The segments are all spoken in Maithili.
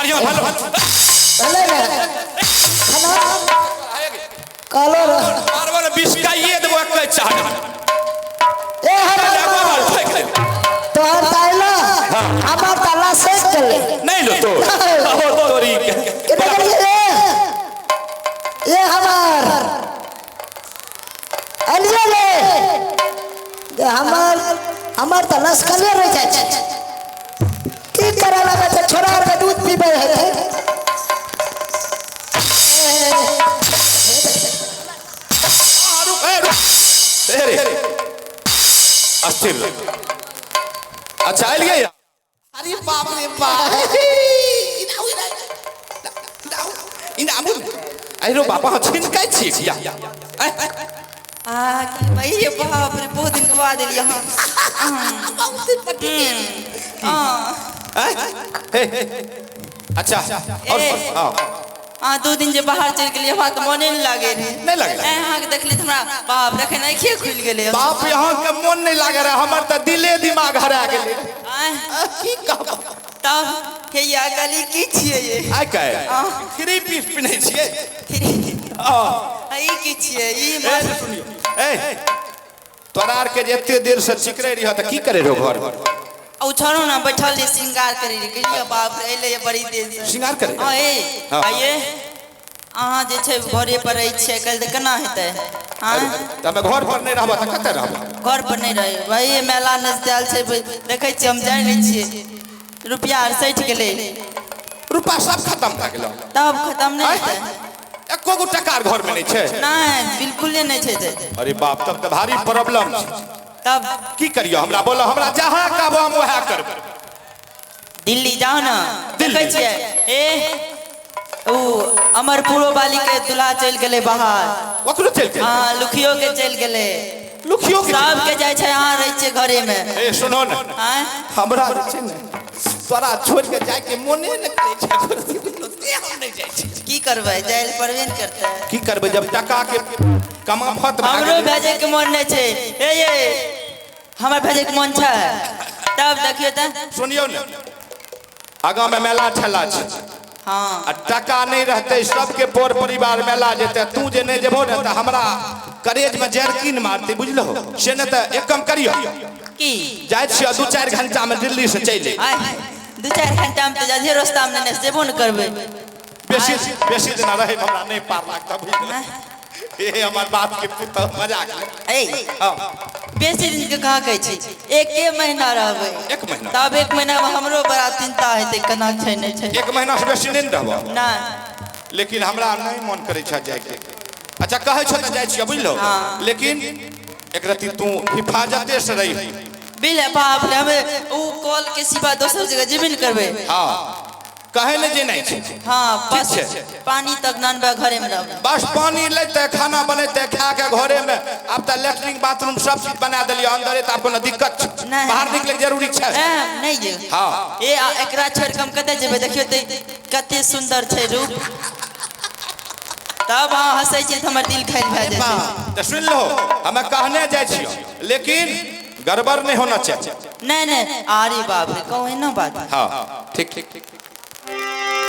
बढ़िया हेलो। भेलै ने खाना कहलो रे। बार बार बिस्काइए देबो एक चाह। ए हमर बार फेंक दे। तोहर ताइला हमर ताला सेट गेलै। नहीं लो तो ओ तोरी के। केना गेलियै रे? ए हमर अलियै रे जे हमर हमर तऽ लसकले रहि जाइ छै। की करऽ लगै छै? छोड़ा आरके दूध पीबै हेतै। रुक ए रुक ए रे अस्थिर। अच्छा आयल गया। अरे बाप रे बाप, अरे बापा छिनकै छी या। आ की भाई बाप रे, बहुत दिन के बाद एलियै अहाँ। अच्छा और हाँ। अहाँ 2 दिन जे बाहर चलि गेलियै, हमरा तऽ मोने नहि लागे रहै। नहि लागलै? अहाँके देखली तऽ हमरा बाप रे एखन आँखिए खुलि गेलै। बाप अहाँके मोन नहि लागे रहे, हमर तऽ दिले दिमाग हरा गेलै। की कहब तब हे या गली की छियै ये? आइ काल्हि थ्री पीस पिन्है छियै। ई की छियै ई? सुनियौ ए, तोरा आरके जे एते देर से चिकरे रहियो तऽ की करे रहो घर? ओ छोड़ू ना, बैठल रहियै श्रृंगार करै रहियै। गेलियै बाप रे एलै बड़ी देर से। श्रृंगार करे? हाँ ए आइए अहाँ जे छै घरे पर रहै छियै काल्हि तऽ केना हेतै? हाँ तऽ हमे घर पर नहि रहबऽ तऽ कतऽ रहबऽ? घर पर नहि रहै भाई, मेला नजदायल छै, देखै छियै हम जानि नहि छियै। रुपया आर सठि गेलै। रुपा सब खत्म भए गेलो? तब खत्म नहि हेतै? एको गो टका घर में नहीं छै? नहि, बिल्कुले नहि छै। अरे बाप, तब तऽ भारी प्रॉब्लम छै। तब की करियो हमरा बोलो, हमरा जहाँ कहबो हम वएह करबै। दिल्ली जाओ ना। दिल्ली? देखै छियै ए ओ अमरपुरो वाली के दूल्हा चलि गेलै बाहर। ओकरो चलि गेलै? हाँ, लुखियो के चलि गेलै। लुखियो के? सबके जाइ छै, अहाँ रहै छियै घरे में। ए सुनो ने। आँय? हमरा जे छै ने तोरा छोड़ि के जायके मोने ने करै छै, से हम नहि जाइ छी। की करबै, जाइ लए पड़बे ने करतै। की करबै जब टका के कमाफत भए हमरो गेलै। भेजै के मोन नहि छै। ए ये हमर भेजै के मोन छै तब देखियौ तऽ। सुनियौ ने, आगाँ में मेला ठेला छै। हाँ। आ टका नहीं रहते सबके पर परिवार मेला जेते, तू जे नहीं जेबो ने तऽ हमरा करेज में जरकिन मारते, बुझलो? से ने तऽ एक काम करियो। की? जाइ छियो 2-4 घंटा में दिल्ली से चलि। आय 2-4 घंटा में तऽ जाधे रास्ता में नहि जेबो ने करबै। बेसी बेसी दिन रहे हमरा नहीं पार लागता, बुझलो? हे हमर बाप के पुतहु मजाक। ए हाँ। बेसी दिन के कहाँ कहै छी, 1 महीना रहबै। 1 महीना? तब 1 महीना में हमरो बड़ा चिंता हेतै केना छै नहि छै। 1 महीना से बेसी नहीं रहबो? नहि। लेकिन हमरा नहीं मन करै छै जायके। अच्छा कहै छौ तऽ जाइ छियै, बुझलो? हाँ। लेकिन एक रति तू हिफाजते से रही। बिल बाप रे, हमे उ कॉल के सिवा दोसर जगह जेबे ने करबै। हाँ, कहे ले जे नहीं छै। हाँ बस छै। पानी तक नानबे घरे में रहबै। बस पानी लेते खाना बनेते खा के घरे में। अब तऽ लेटरिन बाथरूम सब चीज बना देलियै अंदरे, तऽ आब कोनो दिक्कत छै? नहि। बाहर निकले के जरूरी छै? नहीं जे। हाँ। ए एकरा छोड़ के हम कतऽ जेबै? देखियौ तऽ कते सुंदर छै रूप। तब अहाँ हंसै छियै तऽ हमर दिल खायल भए जाइ छै। तऽ सुनि लो, हमे कहने जाइ छियौ लेकिन गड़बड़ नहीं होना चाहिए। नहीं नहीं, अरे बाप रे, कहू एना बात। हाँ ठीक ठीक ठीक,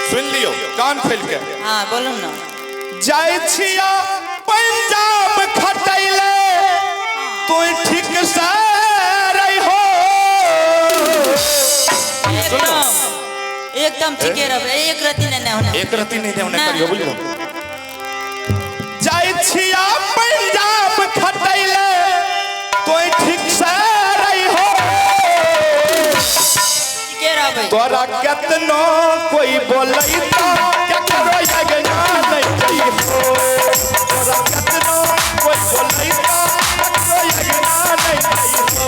सुन लियो कान खोल के। हाँ बोलू ना। जाइ छिया पंजाब खटैले तू ठीक से रही हो। एकदम एकदम ठीके रहबै, एक रति नहीं होना। एक रति नहीं होना करियो, बुझलो? जाइ छिया पंजाब खटैले तू ठीक से रही हो। ठीके रहबै। तोरा केतनो कोई बोलैता केकरो अगना नहीं जइहो। तोरा केतनो कोई बोलैता केकरो अगना नहीं जइहो।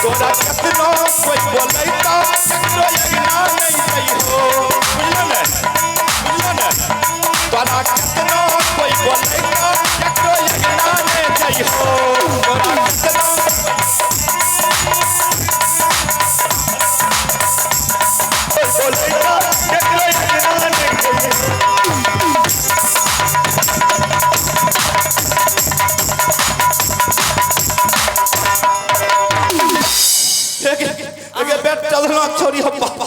तोरा केतनो कोई बोलैता केकरो अगना नहीं जइहो। बुझलो ने? बुझलो ने? तोरा केतनो कोई बोलैता केकरो अगना नहीं जइहो। तोरा केतनो चलना छोड़ी हो बाप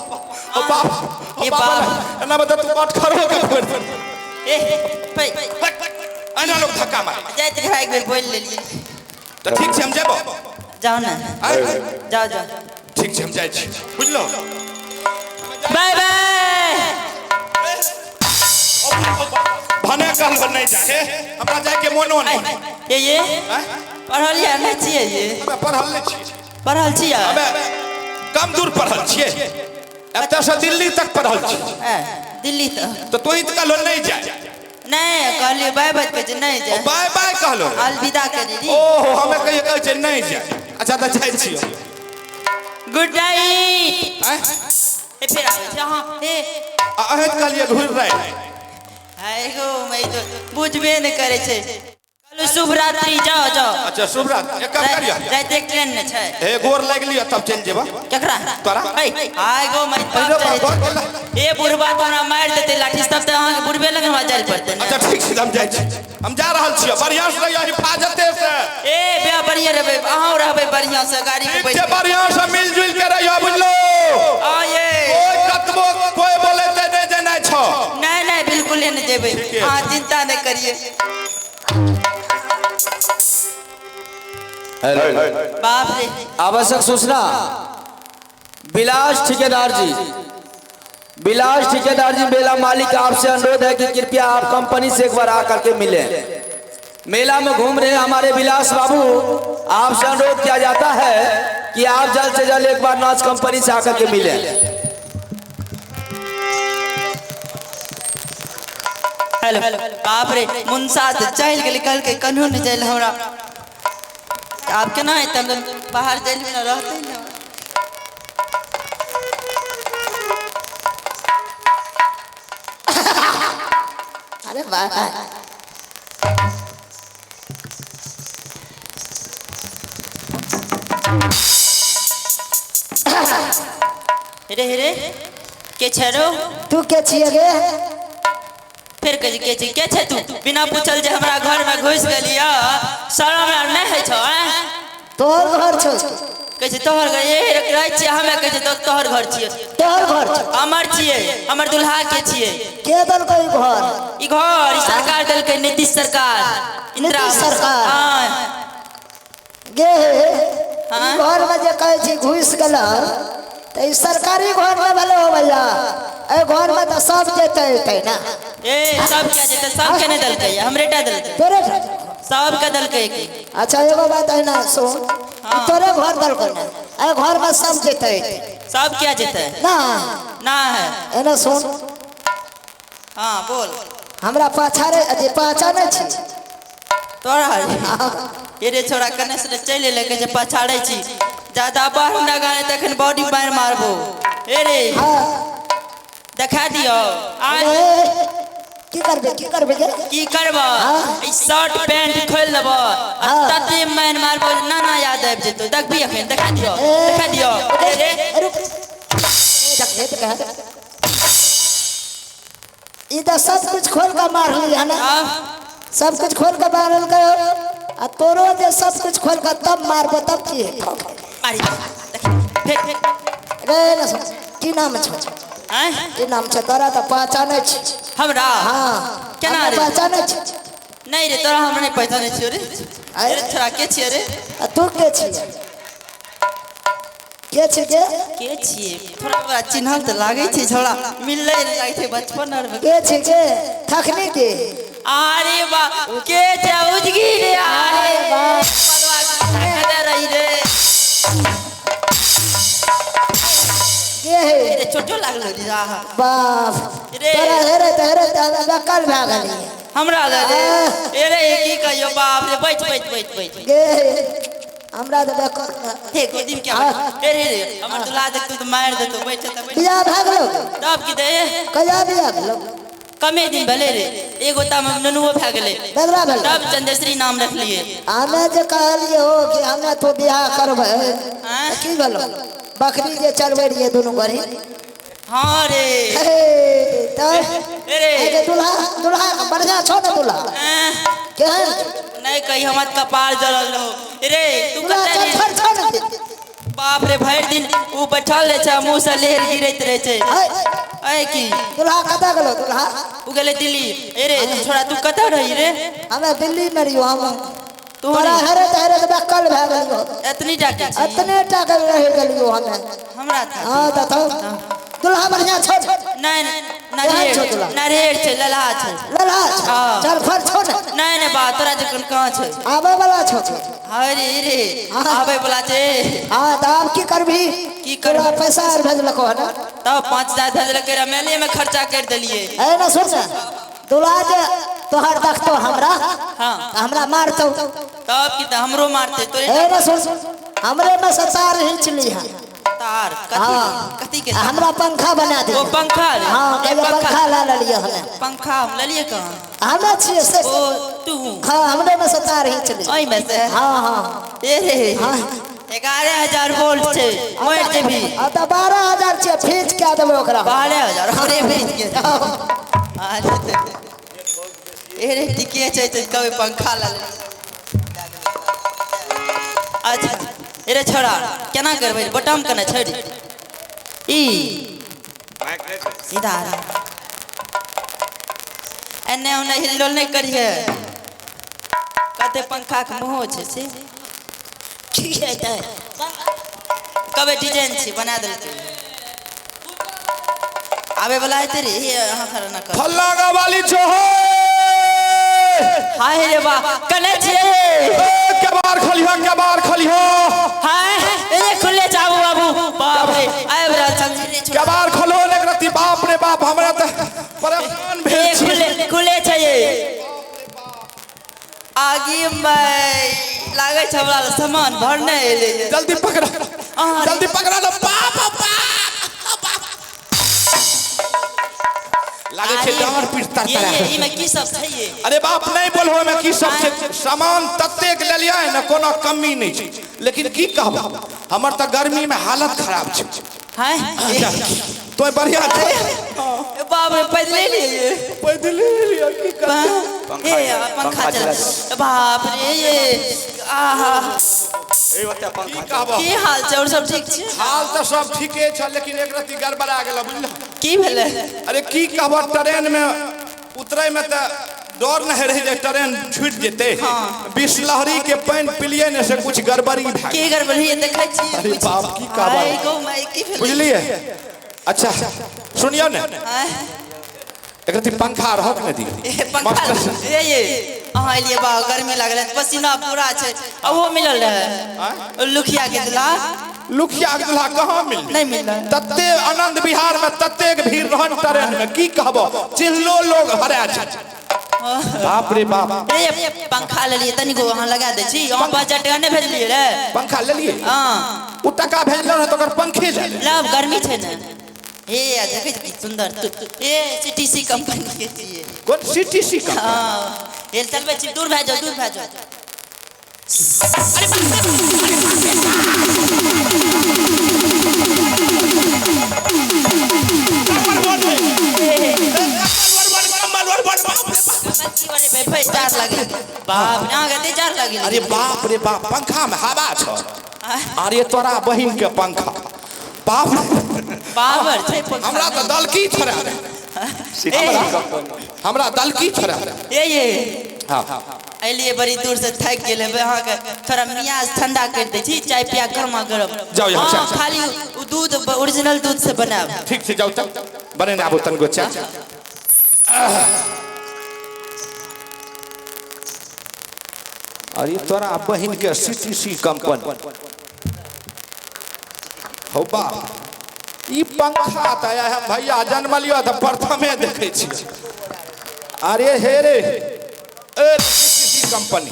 हो बाप हो ए बाप बाप। एना बता तू बात खड़ो के पड़ ए पै एना लोग धक्का मारे जाइत रहे एक बेर बोल लेलिए। तऽ ठीक छै, हम जेबो। जाओ ने। आँय? जाओ जाओ। ठीक छै, हम जाइ छी, बुझलहुँ? Bye bye. भने कहलो नहि जाए, हमरा जायके मोनो नहि। ये ये आँय? पढ़ल या नहि छियै ये? हमे पढ़ल नहि छियै। पढ़ल छियै? हमे कम दूर पढ़ल छियै, एतऽसँ दिल्ली तक पढ़ल छियै। दिल्ली तक? तऽ तोही तऽ कहलो नहि जाए। नहि कहलियै बाय बाय, कहै छै नहि जाए। बाय बाय कहलो? अलविदा करी। ओहो, हमे कहियो कहै छै नहि जाए। अच्छा, तऽ जाइ छियै। Good night. आँय? ए फेर आबै छै अहाँ ए। आ अहें तऽ कहलियै घुरि रहे। हाय गो मैं तो बुझबे नहि करै छै। कहलहुँ शुभ रात्रि, जाओ जाओ। अच्छा, शुभ रात्रि। एक काम करियो, राति एक ट्रेन नहि छै। हे गोर लागि लिअ तब चलि जेबा। केकरा? तोरा। हाय गो मैं अरे बाप बाप, चढ़ै गोर छै। ए बुढ़बा तो हमरा मारि देतै लाठी, तब तऽ अहाँके बुढ़बे लग हमरा जाय पड़तै ने। अच्छा ठीक छै, हम जाइ छी, हम जा रहल छियै। बढ़िआँ से रहियो, हिफाजते से। ए बे बढ़िआँ रहबै, अहूँ रहबै बढ़िआँ से गाड़ी में ठीक बैठ छै, बढ़िआँ से मिल जुलि के रहियो, बुझलो? आ ये कोई कतबो कोई बोलेतै नहि जेनाइ छौ। नहीं नहीं, बिल्कुल नहीं जेबै। ठीके छै। अहाँ चिंता नहीं करिए। हेलो। बाप रे। आवश्यक सूचना, विलास ठेकेदार जी, विलास ठेकेदार जी मेला मालिक, आपसे अनुरोध है कि कृपया आप कंपनी से एक बार आकर के मिलें। मेला में घूम रहे हैं हमारे विलास बाबू, आपसे अनुरोध किया जाता है कि आप जल्द से जल्द एक बार नाच कंपनी से आकर के मिलें। हेलो। बाप रे, मुंसा तऽ चलि गेलै, कहलकै कन्हू नहि जाइल हमरा। आब केना हेतै? हम बाहर जाइल बिना रहतै ने। अरे वाह। रे रे, के छै रो? तू के छियै गे? फेर कहै छै के छै, के छै तू? बिना पूछल जे हमरा घर में घुसि गेलियै, शरम आर नहि होइ छौ? आँय? तोहर घर छौ? कहै छै तोहर घर। ए रहै छियै हमे, कहै छै तोहर घर छियै। तोहर घर छौ? हमर छियै, हमर दुल्हा के छियै। के देलकै ई घर? ई घर ई सरकार देलकै, नीतीश सरकार, इंदिरा। नीतीश सरकार? हाँ। गे, हाँ? ई घर में जे कहै छी घुसि गेल, तऽ ई सरकारी घर में भेलै हो भैया। एहि घर में तऽ सब जेतै एतै ने। ए सब के जेतै, सब के नहि देलकै, हमरे टा देलकै। तोरे घर? सब के देलकै। अच्छा, एगो बात है ना, सुन। हाँ। ई तोरे घर देलकै ने, एहि घर में सब जेतै एतै सब क्या जेतै? ना। ना है। एना सुन। हाँ, बोल। हमरा पाछा रे अथी पहचानै छी? तोरा ये रे छोरा, कने से चलि एलै, कहै छै पछाड़ै छी। ज्यादा बाहर न गाने तखन बॉडी मारि मारबो। ए रे। हाँ। देखा दियौ आज। ए, की करबे, की करबे गे? की करब? हाँ। ई शर्ट पैंट खोलि लेब आ हाँ। तते मारि मारबो, ना ना याद आबि जेतौ। देखबी अखन, देखा दियौ। ए, देखा दियौ। ए रे। रुक, देख, देख, देख। ई तऽ सब कुछ खोल के मारली है ना? आब सब कुछ खोल के मारल गयो, आ तोरो जे सब कुछ खोल के तब मारबो, तब की हेतौ? मारी देख, फेर। रे ना सुन, की नाम छौ? आँय? की नाम छौ? तोरा तऽ पहचानै छी। हमरा? हाँ। केना हमरा रे? पहचानै छी? नहीं रे, तोरा हम नहीं पहचानै छियौ रे। आँय? अरे छोरा, के छियै रे? आ तू के छी, के छी गे? के छियै? थोड़ा बड़ा चिन्हल तऽ लागै छै छोरा, मिललै रे, लागै छै बचपन आर में। के छी गे? थकनी के? अरे बा, के छै उजगी रे? अरे वाह। बनवा के रही रे। के है? रे छोटो लागलो रे, आहा। बाप रे। तोरा हेरे तऽ हेरे तऽ बेकल भए गेलियै। हमरा लग रे, ए रे, की कहियो, बाप रे। बैठ बैठ बैठ बैठ। गे, हमरा तऽ बेकल। हे गोदी में क्या बैठ? ए रे रे, हमर दुल्हा देखतौ तऽ मारि देतौ। बैठ तऽ बैठ। बियाह भए गेलौ? तब की दे। कहिया बियाह भेलौ? कमे दिन भेलै रे, एगो तऽ नुनुओ भए गेलै। बेदरा भेलौ? तब चंदेश्वरी नाम रखलियै। हमे जे कहलियै हो कि हमे तो बियाह करबै, आँय? तऽ की भेलौ? बकरी जे चरबै रहियै दुनू गोरी? हाँ रे। हे तऽ ए रे। ए दुल्हा, दुल्हा बढ़िआँ छौ ने दुल्हा? ऐं, केहन छौ? नहीं कही, हमर कपार जरल रहो रे। तू दुल्हा कतऽ रे? चल छौ ने? बाप। बाप रे, भरि दिन ओ बैठल रहै छै, मुँह से लेर गिरैत रहै छै। ऐ की दुल्हा कतऽ गेलो दुल्हा? ओ गेलै दिल्ली। ए रे छोड़ा, तू कतऽ रही रे? हमे दिल्ली में रहियो हम। तू तोरा हेरैत हेरैत बेकल भए गेलियो। एतनी टा के छी? एतने टा के रहि गेलियो हमे। हमरा था। हाँ तऽ दुल्हा बढ़िया छौ? नहीं, नरेर नरेर छै, ललहा छै। ललहा छौ? हाँ। चल फर छौ ने? नहीं नहीं बा, तोरा जखन कहाँ छै? आबै वाला छौ। अरे रे, आबै वाला छै। हाँ तऽ आब की करबही? की करबै? तोरा पैसा आर भेजलको हन? तब 5000 भेजलकै रह, मेले में खर्चा कर देलिए। ए ना सुन ने, दुल्हा जे तोहर देखतो हमरा। हाँ। तऽ हमरा मारतौ। तब की, तऽ हमरो मारते तोरे। ए ना सुन, हमरे में सतार हिंच ली है। तार? कथी? हाँ। कथी के? हमरा पंखा बना दे। ओ पंखा? हाँ, ए, कहियो पंखा ला लेलियै हमे। पंखा हम लेलिए कहाँ? हमे छियै से। ओ तू? हाँ, हमरे में सतार हिंच ली। ओहि में से? हाँ हाँ। ए रे, हाँ। 11000 वोल्ट छै, मरि जेबही। आ तऽ 12000 छियै, फीच कए देबै ओकरा। 12000 हमरे भेज के। ए रे, ठीके छै, तऽ कभी पंखा ला ले। अच्छा ए रे छोड़ा, केना करबै? बटम केना छै ई? सीधा एन्ने ओन्ने हिलडोल नहि करिहे। कते पंखा के मुँहो छै से की हेतै? कबे डिजाइन छै बना देलकै। आबे वाला हेतै रे। हे, अहाँ खड़ा ना कर। फल्ला गा वाली छो हे। हाय रे बा, कने छियै? ए, केबार खलिहा, केबार खलिहा। हाय, ए खुले जाबू बाबू। बाप रे, आबि रहल छल रे छोड़ा। केबार खलो ने रति। बाप रे बाप, हमरा तऽ परेशान भेल ए छी। खुले खुले छै ये। आगे में लागै छै हमरा सामान भरने एलै। जल्दी पकड़ा। अरे। जल्दी पकड़ा ना। बाप बाप, लागै छै डांर पीट तर ये ये ई में की सब छै ये? अरे बाप, नहीं बोलहो में की सब छै। सामान ततेक लेलियै ने, कोनो कमी नहीं छै, लेकिन की कहब, हमर तऽ गर्मी में हालत खराब छै। हाय। तो बढ़िया छै। ए बाप रे, पैदले लिए? पैदले लिया, की करतै? ए पंखा चला। बाप रे, ये आहा। की कहब? की हाल छै? और सब ठीक छै? हाल तऽ सब ठीके छै, लेकिन एक रत्ती गड़बड़ा गेल, बुझल? की भेलै? अरे की कहब, ट्रेन में उतरे में तऽ डर नहीं रही जे ट्रेन छूट जेतै। बिसलहरी के पानि पिलिए ने से कुछ गड़बड़ी भए की गड़बड़ी है? देखै छी। अरे बाप, की कहब? आइ गो माय, की भेलै? बुझलिए? अच्छा सुनियो ने। आँय? एक रत्ती पंखा रहक ने दी। ए पंखा। ए ये अहाँ एलियै बा, गर्मी लागल है, पसीना पूरा छै। आ ओहो मिलल रहै लुखिया के दुल्हा? लुखिया के दुल्हा कहाँ मिल? नहीं मिलल। तते आनंद विहार में ततेक भीड़ रहन ट्रेन में, की कहब, चिल्लो लोग हरा छै। बाप रे बाप। ए पंखा लेलियै, तनिको अहाँ लगा दै छी। अहाँ 5000 टका नहि भेजलियै रे? पंखा लेलिए? हाँ। ओ टका भेजलहुँ रहै तऽ ओकर पंखे ले ले। लब गर्मी छै ने। हे आ देखै छी की सुंदर। ए सीटीसी कंपनी के छियै। कोन सीटीसी का? हाँ, हे चलबै छी। दूर भए जाओ, दूर भए जाओ। जार लागल बाप रे, अहाँके एते जार लागल? अरे बाप रे बाप, पंखा में हवा छ। अरे तोरा बहिन के पंखा, बाप रे। पावर छै पंखा। हमरा तऽ दलकी छोड़ा, हमरा दलकी छोड़ा। ए ये। हाँ। एलियै बड़ी दूर से, थाकि गेल हेबै। अहाँके थोड़ा मियाज ठंडा करि दै छी, चाय पिया गरमा गरम। जाउ यहाँ, हाँ, चाय। खाली उ दूध, ओरिजिनल दूध से बनायब। ठीक छै, जाउ तऽ बनेने आबू तनिगो चाय। अरे तोरा बहिन के सीटीसी कंपनी हौ। बाप, ई पंखा तऽ आइ हम भैया जन्मलियो तऽ प्रथमे देखै छी। अरे हे रे, ए सीटीसी कंपनी।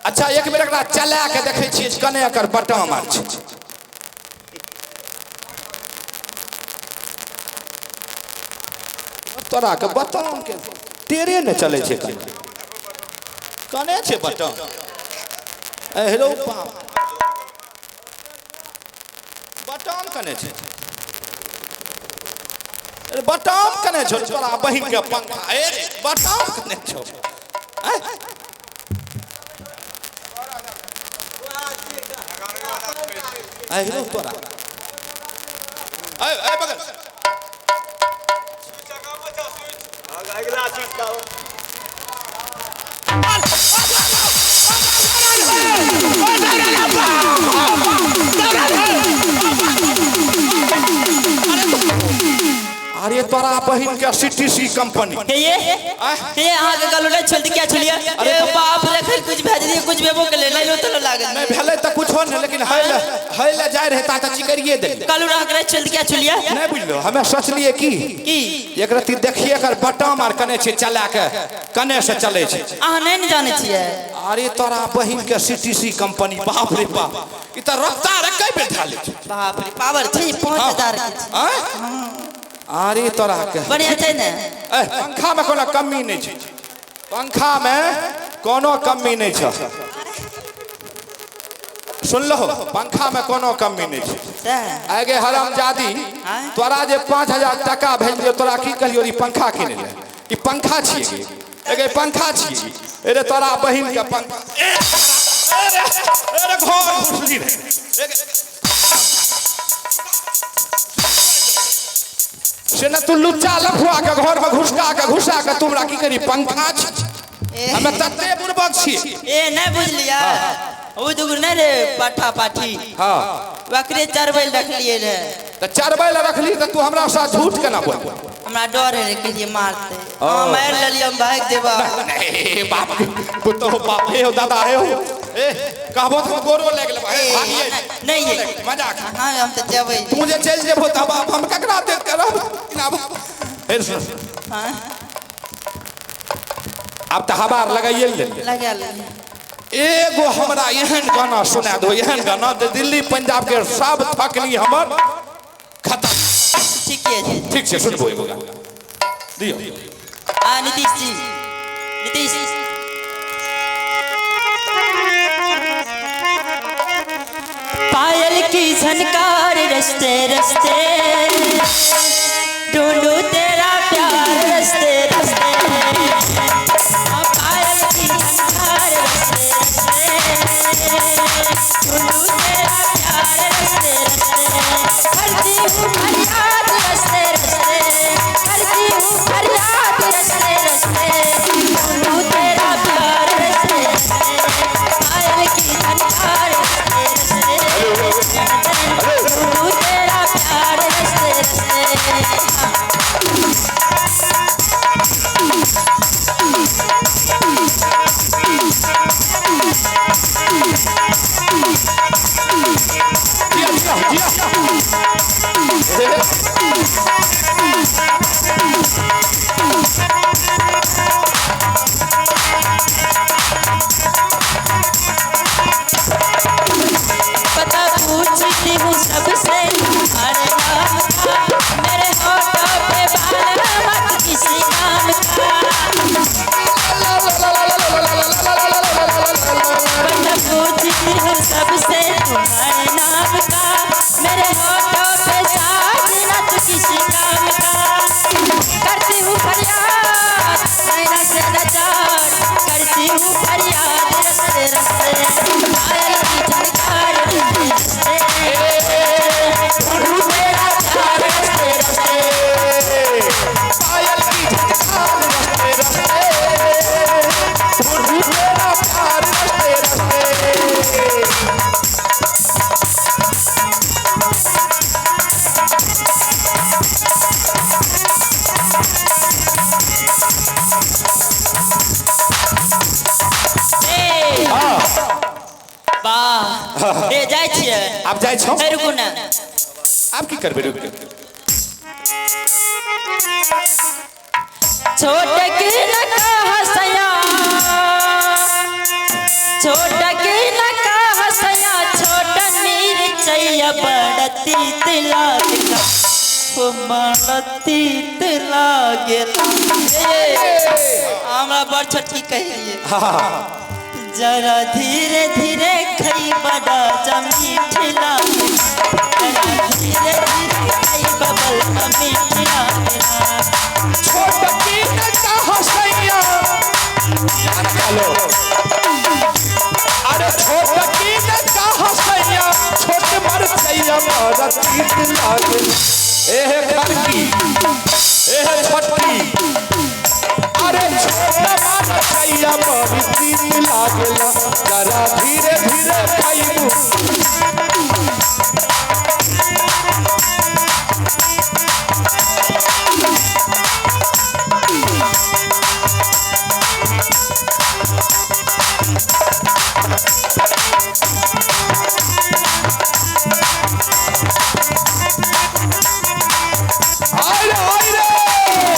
अच्छा, एक बेर एकरा चला के देखै छियै जे कने एकर बटम आर छै। तोरा के बटम के तेरे ने चलै छै। कने कने छै बटम? ए हेलो बाप, बटम कने छै? अरे बटम कने छौ? तोरा बहिन के पंखा। ए रे, बटम कने छौ? आँय? आहिरो तोरा ए ए बगल अरे तोरा बहिन के सीटीसी कंपनी हे ये हे अहाँ के गलो नहीं छोड़ क्या छलिए? अरे बाप रे, खैर कुछ भेज दिए, कुछ भेबो के ले नहीं तो लागल नहीं भेलै त कुछो नहीं, लेकिन है ले जाय रहे ता त चिकरिए दे कलू रह के छोड़ क्या छलिए? नहीं बुझलो, हमें सोचलिए की की एक रति देखिए कर बटम are कने छै चला के कने से चले छै। अहाँ नहीं ने जानै छियै। अरे तोरा बहिन के सीटीसी कंपनी, बाप रे बाप, ई त रफ्तार कै बेर धाले छै। बाप रे पावर छै 5000 के छै। अरे तोरा के बढ़िया छै ने। ए पंखा में कोनो कमी नहीं छै, पंखा में कोनो कमी नहीं छै। सुन लो, पंखा में कोनो कमी नहीं छै। आगे हरामजादी तोरा जे 5000 टका भेजलियो तोरा की कहलियो ई पंखा किने ले, ई पंखा छियै, एगे पंखा छियै। अरे तोरा बहिन के पंखा अरे अरे घर घुसली रे। से न तू लुच्चा लफुआ के घर में घुसका के घुसा के तुमरा की करी पंखा छी, हमे तते बुड़बक छी। ए नहीं बुझलिया, ओ दुगु नहीं रे पाठा पाठी। हां बकरे चरबै ल रखलिए रे। त चरबै ल रखली त तू हमरा साथ झूठ केना बोल? हमरा डर है रे कहिए मारते। हां मार लेलिए हम भाग देबा। नहीं बाप पुतो बाप हे हो दादा हे हो ए कहबो त गोरो लाग लेबा। हे भागिए नहीं मजाक। हां हम त जेबै। तू जे चल जेबो त बाप हम ककरा देख के रहब? हे सुन। हां अब त हवार लगाइए ले लगा ले। एगो हमरा एहन गाना सुना दो, एहन गाना जे दिल्ली पंजाब के सब थकनी हमर खत्म। ठीक है ठीक छै, सुनबो एगो गाना दियो। आ नीतीश जी, नीतीश पायल की झनकार रस्ते रस्ते ढूंढू तेरा प्यार रस्ते रस्ते। पायल की झनकार रस्ते रस्ते ढूंढू तेरा प्यार रस्ते रस्ते। करती हूँ फरियाद रस्ते रस्ते, करती हूँ फरियाद रस्ते रस्ते, ढूंढू तेरा प्यार रस्ते रस्ते। पायल की झनकार रस्ते रस्ते ढूंढू तेरा प्यार रस्ते रस्ते। पता पूछती हूँ सबसे तुम्हारे नाम का, मेरे होठों पे बाल मत किसी काम का। पता पूछती हूँ सबसे तुम्हारे नाम का, मेरे होठों पे साज न तू किसी काम का। करती हूँ फरियाद नैना से नचार, करती हूँ फरियाद रस्ते रस्ते। पायल की झनकार रस्ते रस्ते ढूंढू तेरा प्यार रस्ते रस्ते। पायल की झनकार रस्ते रस्ते ढूंढू तेरा प्यार रस्ते रस्ते। वाह ए जाय छियै। आब जाय छौ? रुकू ना, आब की करबै रुक के? छोट की न कहसया, छोट की न कहसया, छोट मिरचैया बड़ तीत लागेला, हो बड़ तीत लागेला। हमरा बड़ छोटकी कहिए। जरा धीरे धीरे खई बड़ा मीठ लागेला, जरा धीरे धीरे खई बबल मीठ लागेला। छोट की न कहसैया, अरे छोट की न कहसैया, छोट मरचैया मरचैया बड़ा तीत लागेला। एहे खरकी एहे छोटकी अरे छोटा मरचैया बड़ी तीत लागेला। जरा धीरे धीरे खाइबू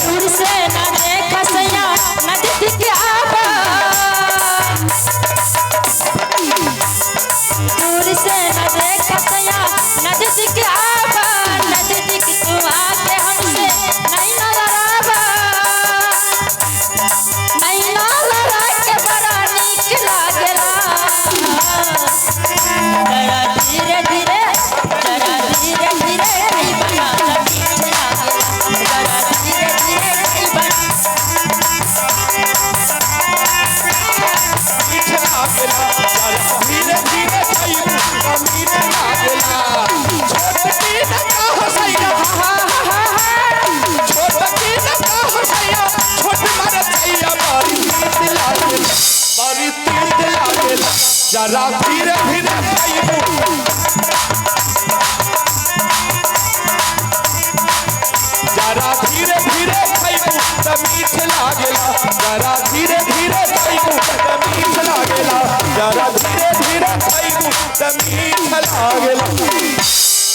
दूर से न देखा सैया नजदीक आवा, दूर से न देखा सैया नजदीक आवा, नजदीक तू आके हमसे नहीं न लड़ावा, नहीं न लड़ा के बड़ा नीक लागेला। जरा धीरे धीरे जरा धीरे धीरे नहीं बना मीठ लागेला, जरा धीरे धीरे नहीं बना मीठ लागेला। जरा धीरे धीरे खाइबू मीठ लागेला। छोटकी न कहो सैया हा हा हा हा, छोटकी न कहो सैया छोट मरचैया बड़ी तीत लागेला, बड़ी तीत लागेला। जरा धीरे धीरे खाइबू जरा धीरे धीरे खाइबू त मीठ लागेला। जरा धीरे धीरे खाइबू त मीठ लागेला। जरा धीरे धीरे खाइबू त मीठ लागेला।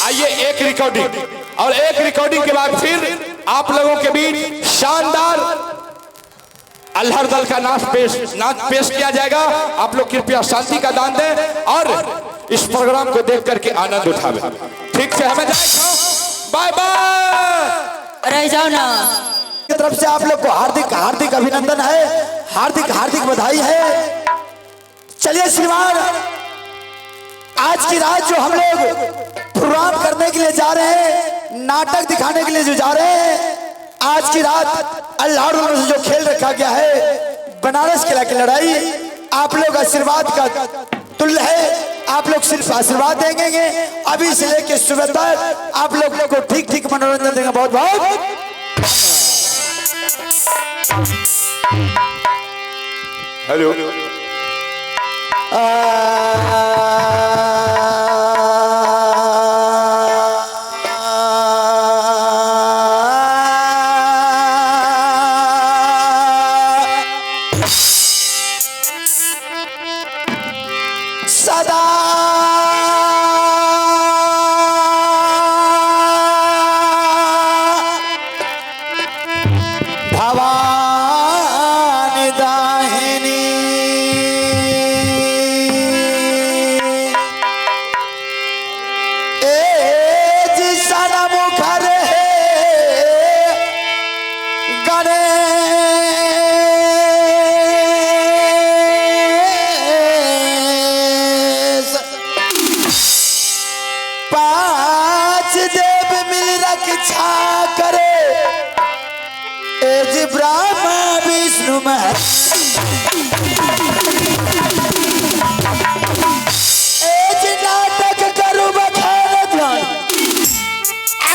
आइए एक रिकॉर्डिंग और एक रिकॉर्डिंग के बाद फिर आप लोगों के बीच शानदार अल्हड़ दल का नाच पेश किया जाएगा। आप लोग कृपया शांति का दान दें और इस प्रोग्राम को देख करके आनंद उठावें। ठीक से हमें जाए, बाय बाय। रह जाओ ना। की तरफ से आप लोग को हार्दिक हार्दिक अभिनंदन है, हार्दिक हार्दिक बधाई है। चलिए श्रीमान, आज की रात जो हम लोग प्रोग्राम करने के लिए जा रहे हैं, नाटक दिखाने के लिए जो जा रहे हैं, आज की रात अल्लाह से जो खेल रखा गया है बनारस किला की लड़ाई, आप लोग आशीर्वाद का तुल्य है। आप लोग सिर्फ आशीर्वाद देंगे। अभी से लेके सुबह तक आप लोग को ठीक ठीक मनोरंजन देंगे। बहुत बहुत हेलो। सदा भवानी दाहिनी ए जिसना मुखर है गणेश पांच देव मिल रक्षा करे ए जी ब्रह्मा विष्णु महेश ए जी नाटक करू बखान ध्यान ए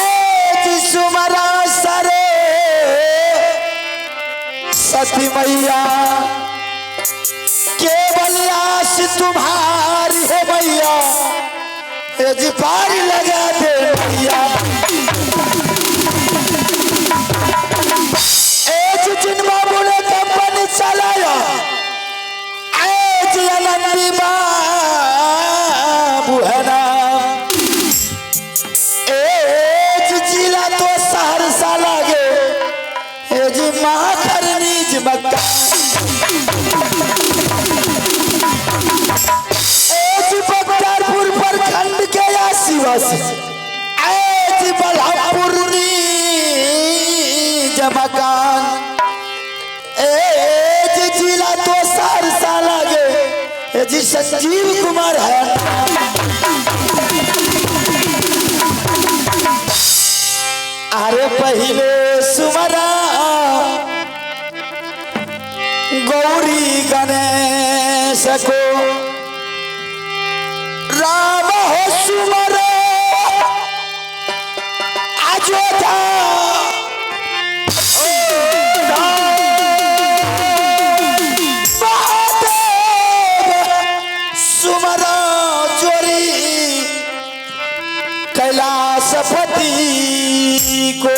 जी सुमरा सरे सती मैया केवल आस तुम्हारी है मैया ए जी पार लगा दे मैया ए जी जिन बाबू ने कंपनी चलाया ए जी आनंदी बाबू है नाम ए जी जिला तो सहरसा लागे ए जी माखरनी जी मक्का ए जी बख्तियारपुर प्रखंड के आसीवासी ए जी बल्हापुर जमकान ए जी जिला तो सहरसा लागे ए जी संजीव कुमार है। अरे पहले सुमरा गौरी गणेश को राम हो सुमरा कैलाशपति को।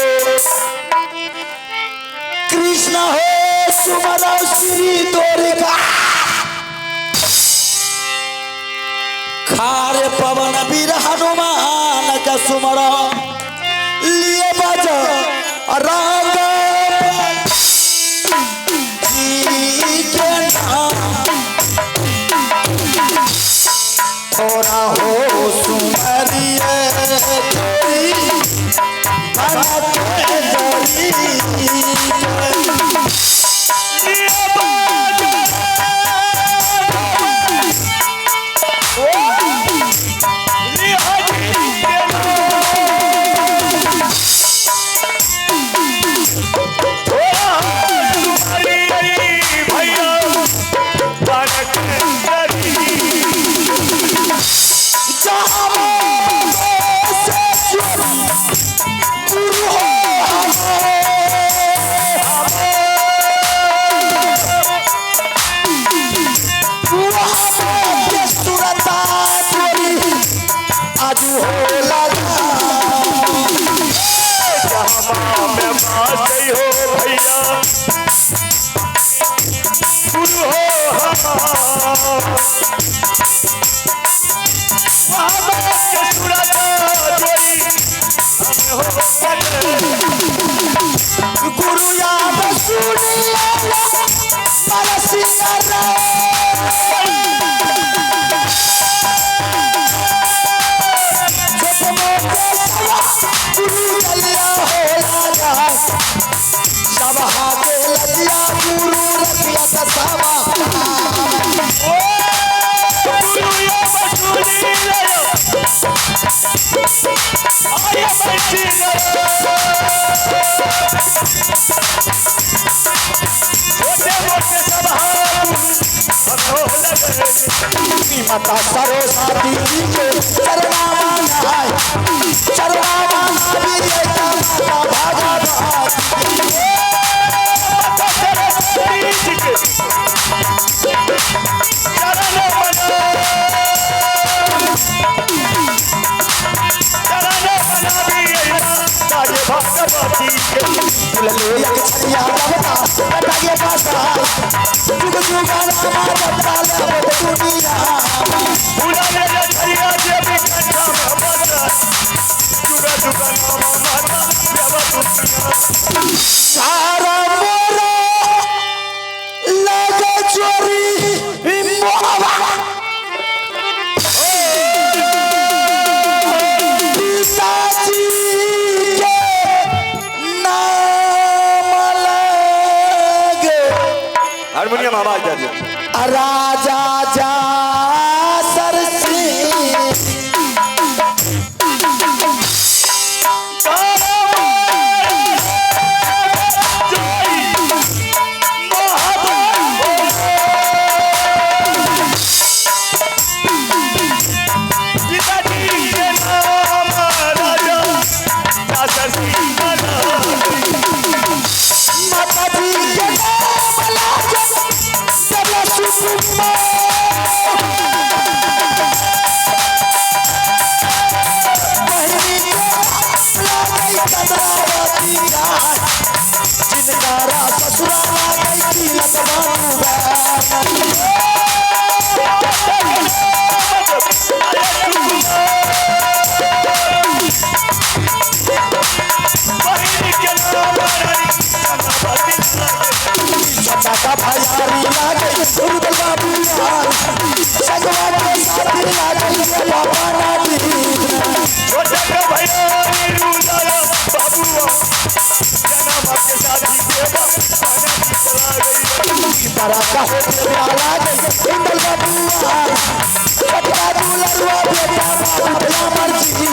कृष्ण हो सुमरो श्री द्वारिका खारे पवन वीर हनुमान का सुमरो लिए बज रंग जी के नाम। थोड़ा हो सुमरिए तेरी बनते जरी गुरु याद माता सरस्वती जी के चरणावा आए चरणावा माता भागवती माता सरस्वती जी के चरण बना चरण बना भगवती के ले एक छड़िया बता बता के पास जुग जुग रामा बता ले दुनिया भूला ले छड़िया जे भी कंठा में बता जुग जुग रामा माता देव दुनिया सारा मोरा लगे चोरी मोहवा पिताजी के नाम लगे हारमोनियम आवाज दे दिया राजा जा सर सिंह माता जी के नाम लगे सब सुकुमार बहिनी के नाम लगे चंद्रावती राय जिनकारा ससुरा लगे तिलक बाबूगा छोटा भैयारी लागे रुदल बाबू यार संगवा के साथी लागे बाबा नाटी तारा का हो लागे रुदल बाबू यार छोटा दुलरुआ बेटा बाबू भला मर्जी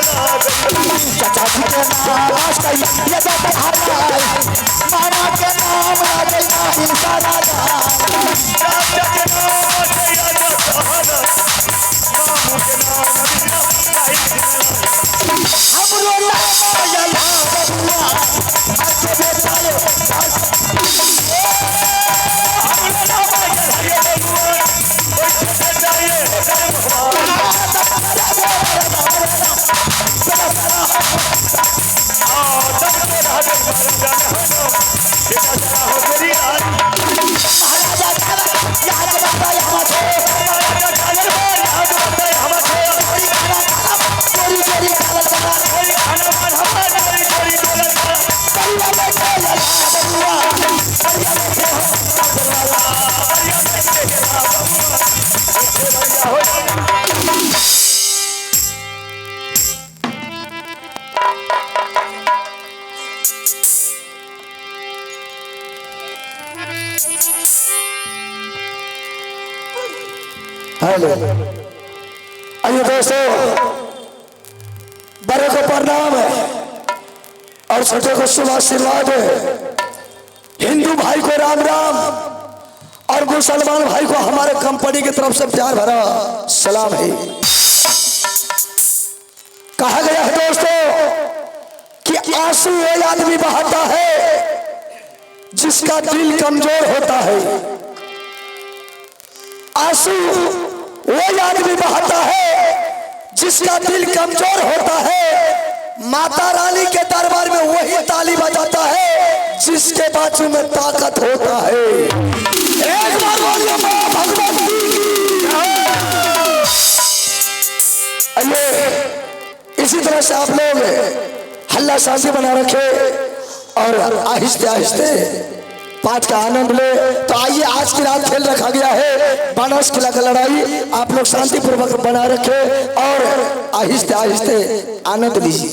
चाचा जी के नाम आशई ये जाते हराई मामा के नाम लागे नाही सारा हमरो नाम हेलो, आइए दोस्तों, बड़े को प्रणाम है और छोटे को शुभ आशीर्वाद है। हिंदू भाई को राम राम और मुसलमान भाई को हमारे कंपनी की तरफ से प्यार भरा सलाम है। कहा गया है दोस्तों कि आंसू वही आदमी बहाता है जिसका दिल कमजोर होता है। आंसू वही आदमी बहाता है जिसका दिल कमजोर होता है। माता रानी के दरबार में वही ताली बजाता है जिसके बाजू में ताकत होता है। एक बार बोलिए मां भगवती की। आइए इसी तरह से आप लोग हल्ला शांति बना रखे और आहिस्ते आहिस्ते पाठ का आनंद ले। तो आइए, आज की रात खेल रखा गया है बानस किला का लड़ाई। आप लोग शांतिपूर्वक बना रखे और आहिस्ते आहिस्ते आनंद लीजिए।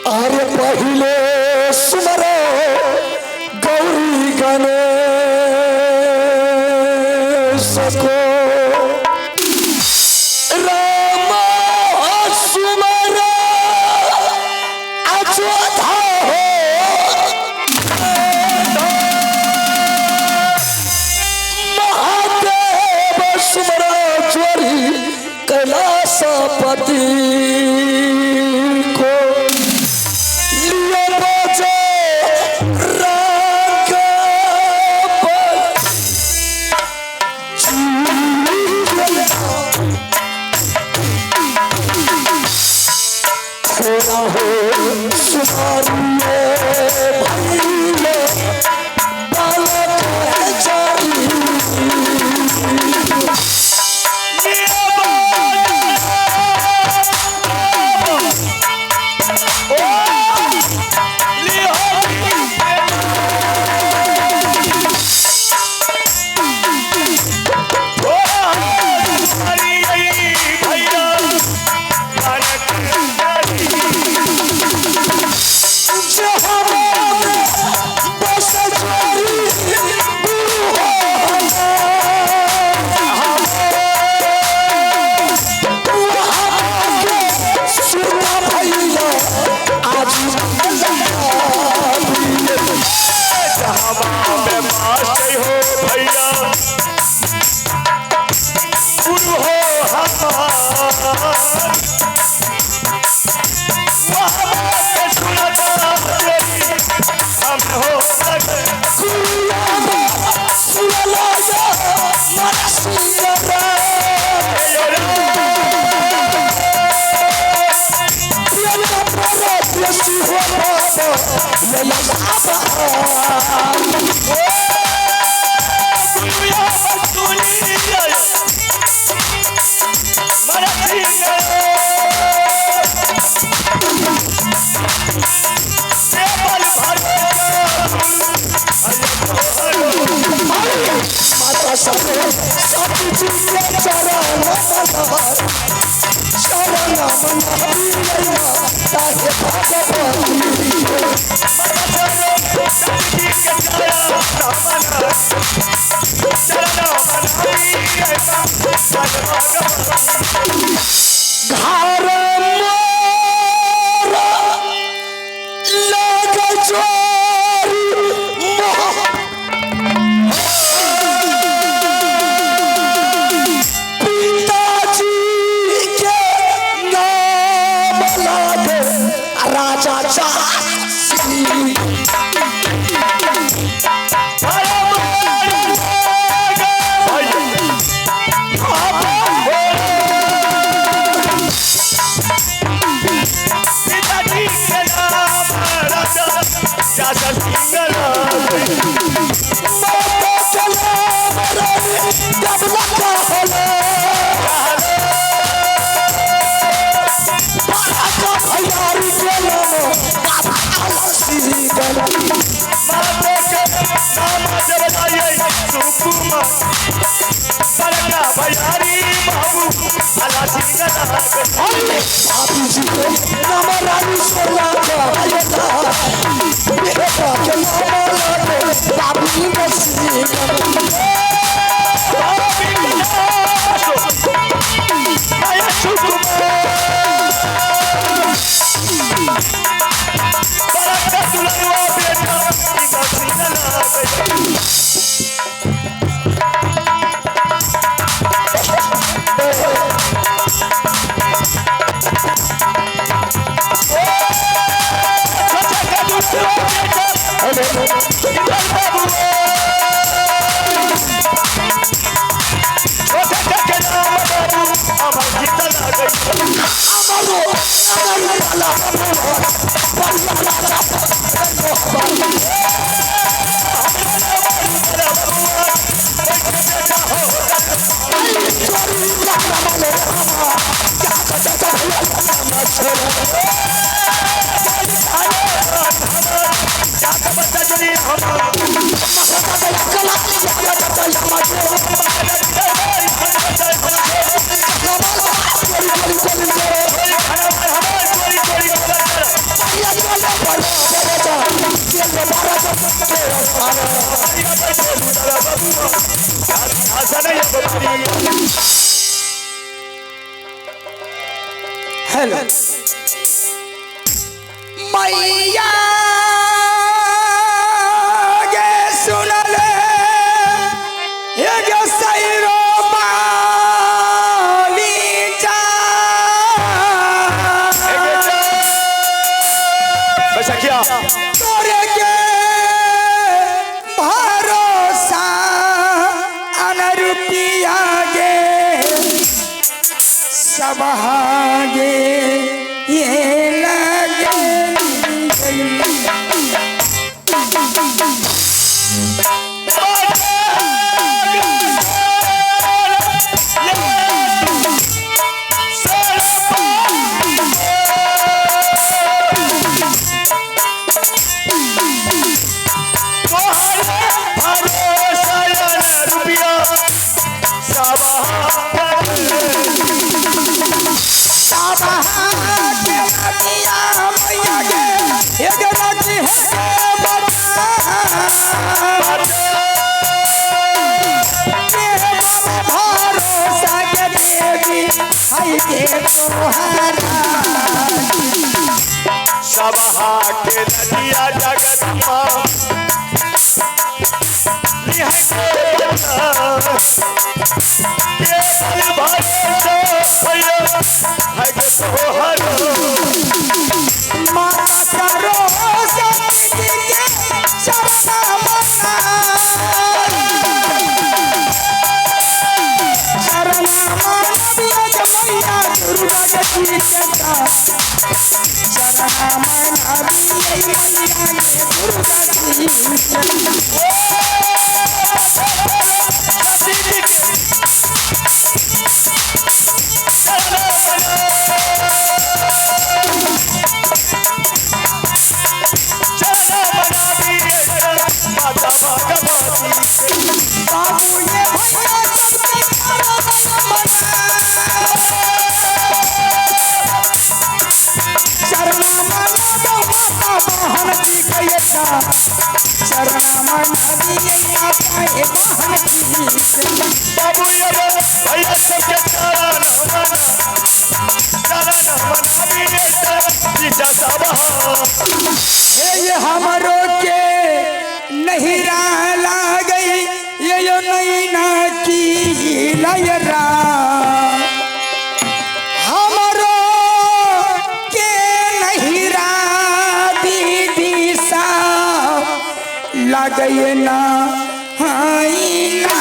अरे पहले सुमरो गौरी गणेश को, राम सुमरो अयोध्या हो, महादेव सुमरो चोरी कैलाशपति को। भैयारी के नाम। बड़का भैयारी बाबू अला सिंह लाग। आप जी के नाम रानी सोना का बेटा के नाम लागे बाबू नसीब। बड़का दुलरुआ बेटा सिंह लाग। छोटा दुलरुआ बेटा इंदर बाबू, छोटा के नाम बाबू अमर गीत लाग। अमरो अमर वाला हेलो मैया गे सुनले हे गे सैरो बाली जा। बैसाखिया तोरे के भरोसा अनरुपिया गे सब हागे ये लगे। सब हागे लगिया मैया गे एक राजी है बता भरोसा के देवी हाय के तोहारा। सबहा के नदिया जगत माँ केवल भरोसा भैया है के तोहरो। माता करो सती जी के शरण मना, शरण मना मैया दुर्गा जी के शरण मना मैया दुर्गा जी के। बाबू ये भैया सबके करो मना, शरण मना दो माता बहन जी के शरण मना दिए माता ए बहन जी के। बाबू ये भैया सबके चरण मना, चरण मना भी सबहा। हे ये हमरो के नहीं ला गई ये यो नैना की लयरा, हमरो के नहीं रा दीदी सा लगई ना हाई ना।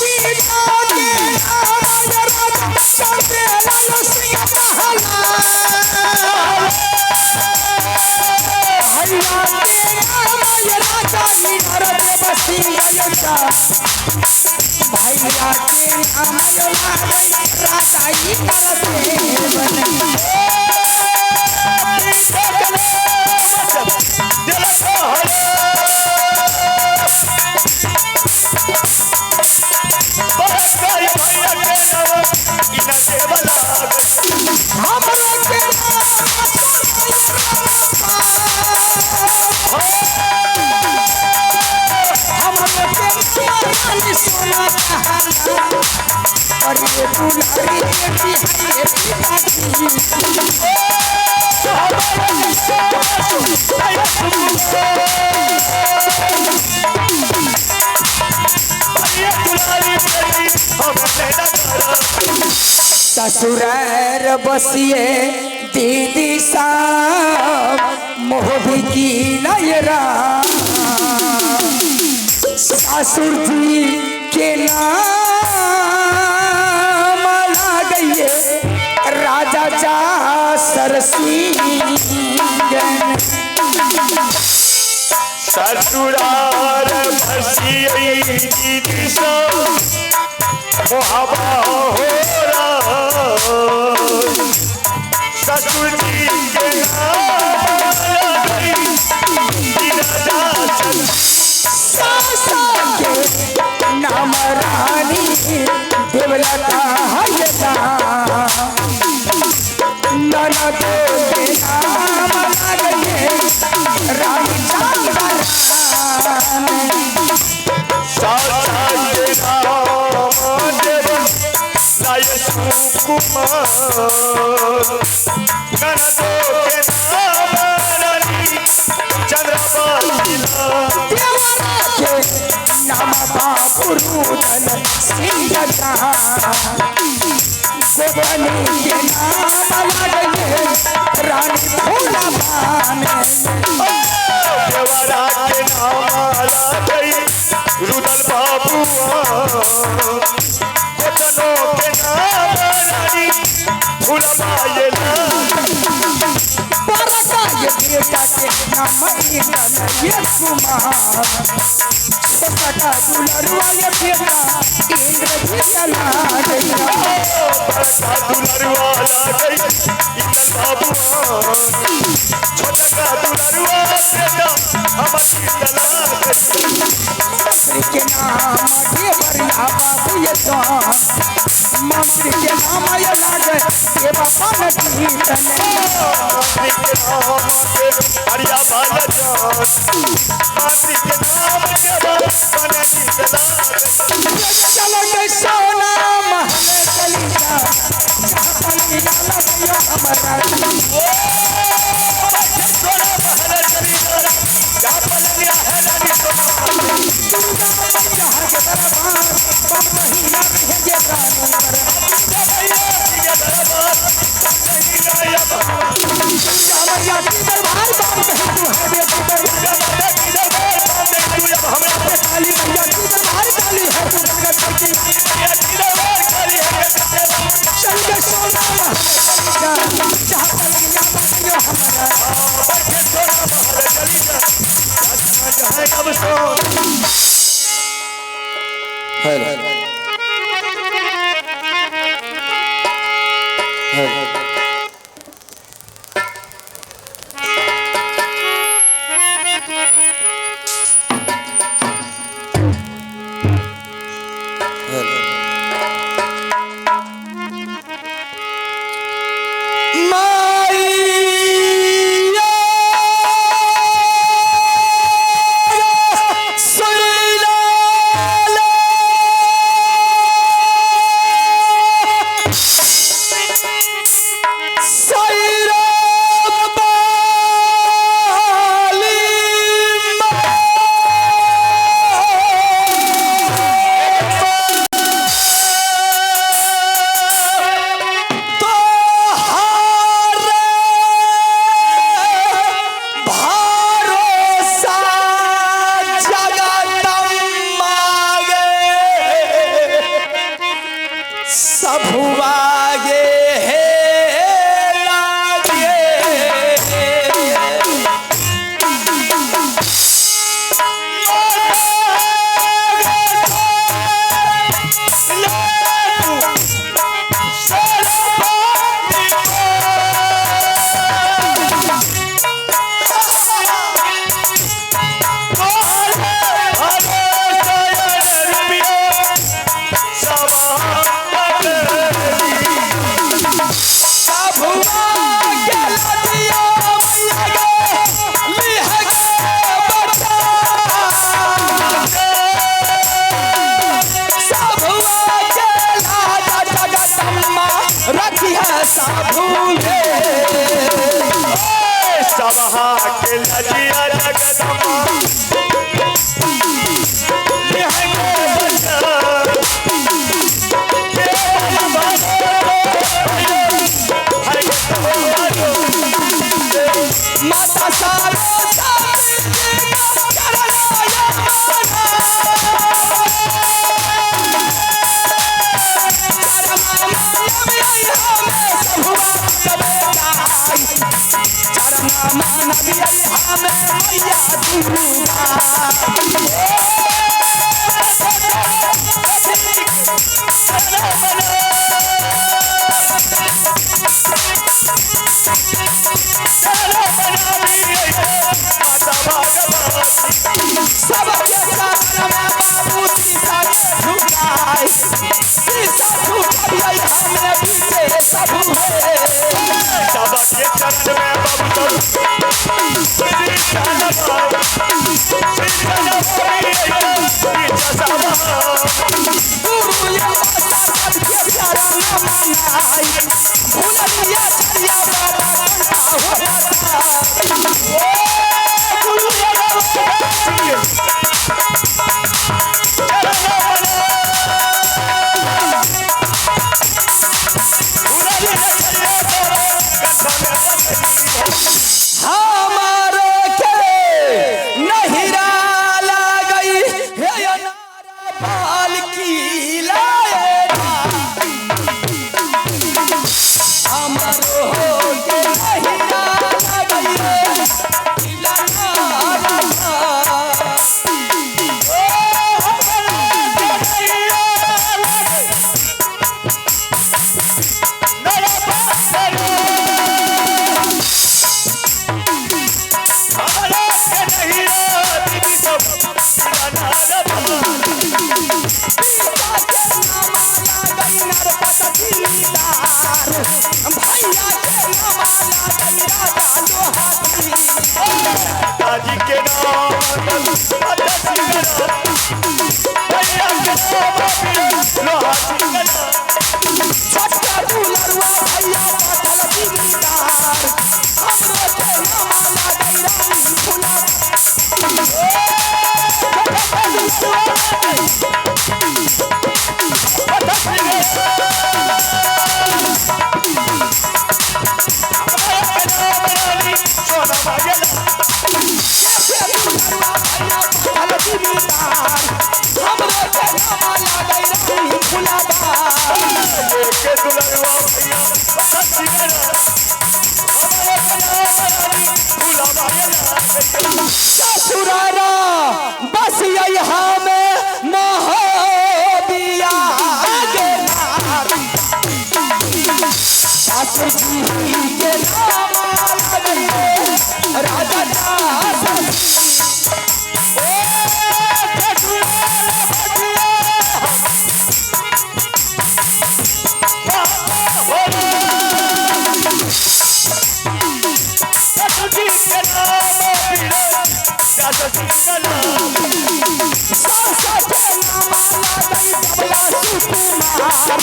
सीता के नाम राजा चंद्र के नाम ये राजा नरदेव सिंह योजा भैया के नाम यो लागै राजा नरदेव हमरो के नाम हमरो के नाम सोना कहाला और ये दुलारी बेटी है पिताजी। ससुरार बसिए दीदी साहब मोहबी की नयरा ससुर जी के नाम लागइए राजा जा सरसिंह। ससुराल बसिए दीदी साहब मोहबा हो रहा ससुर जी के नाम लगई राजा सासा के नाम रानी देवलता हयता ननद के नाम लागइए रानी चंद्रा। सासा के नाम देव लाय सुकुमार ननदो के नाम रानी चंद्रबाला देवरा के नाम बाबूरुदन सिंह गोपनी के नाम लागइए रानी फूला बाने। देवरा के नाम लागई रुदल बाबुआ गोतनो के नाम रानी फूलबायला। बरका ये बेटा के नाम इंदन ये कुमार छोटा का दुलरुआ ये बेटा इंद्र जी लागइए। बड़का दुलरुआ लागई इंदल बाबुआ छोटका दुलरुआ बेटा हमर लागई। मंत्री के नाम देवरिया बाबू ये दान मंत्री के नाम ये लागे देवा पान जीतन। मातृ के नाम देव हरिया बाल जान मातृ के नाम देवा बन गीत लागई। चलो के सोना महल चली जा जहाँ पलंगिया लगइयो हमरा। सोना महल चली जा जा पलंगिया है रानी सोना। दुर्गा मैया के दरबार बाप महीना रहे ये रानी पर। दुर्गा मैया के दरबार बाप तू है बेटी पर। काली मैया की दरबार काली है तू गंगा की। चल के सोना महल चली जा जहाँ पलंगिया लगइयो हमरा। Hello hello hello. सबहा के लजिया जगदम्बा माता सारो सबके चरण में बाबू श्री हमारो के नहिरा लागई हे अनारा बाल की लाए हमारो के नहिरा लागई रे अनारा जी के नाम ससुरारा बस यहाँ में मोहबिया के सासुर जी के नाम लगई रे राजा दास सासा के नाम लगई तबला सुकुमार